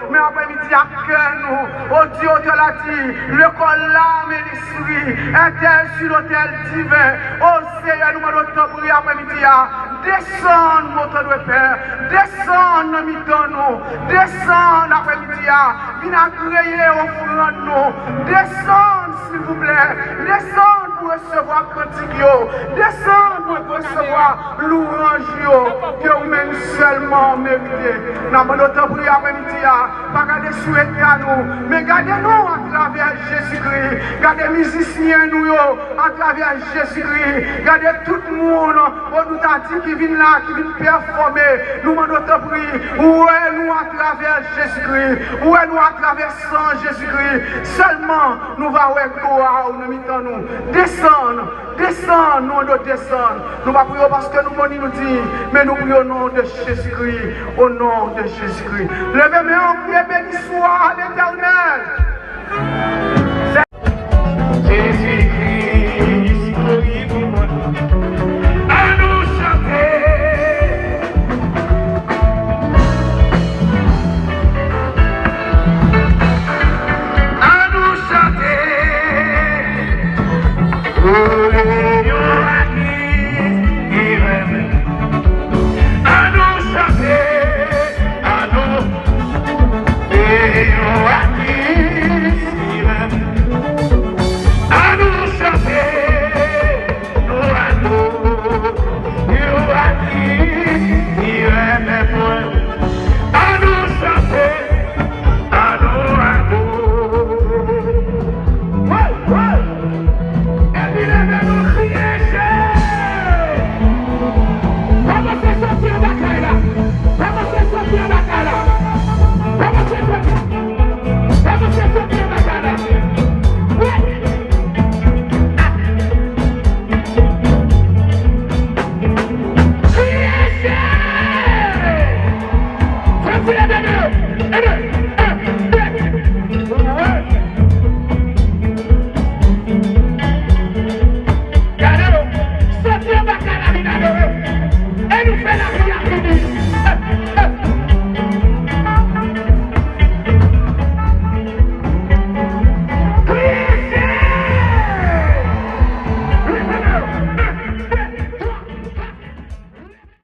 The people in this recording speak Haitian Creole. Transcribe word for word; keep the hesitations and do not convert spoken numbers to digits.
Men aprèmidi a, kè nou, o Dye, otè lati, le kò, lam e lespri, entèl si lotèl diven. O Seyè, nou mande w tanpri aprèmidi a, desann montan dwe pè, desann nan mitan nou, desann aprèmidi a, vin agreye ofrann nou, desann silvouplè, desann pou resevwa kantik yo, desann pou resevwa louwanj yo, ke ou menm sèlman merite. N ap mande w tanpri aprèmidi a, pa gade sou eta nou, men gade nou atravè Jezikri. Gade mizisyen nou yo atravè Jezikri. Gade tout moun, o, nou ta di ki vin la, ki vin pèfòme. Nou mande w tanpri, wè nou atravè Jezikri. Wè nou atravè san Jezikri. Sèlman nou va wè glwa w nan mitan nou. Desann, desann, nou mande w desann. Nou pa priye w paske nou boni, nou di, men nou priye o non de Jezikri, o non de Jezikri. Leve men w, priye, beni swa Letènèl. Jezikri mouri pou mwen. An nou chante. An nou chante. Pou yon atis ki renmen. An nou chante. An nou. Pou yon atis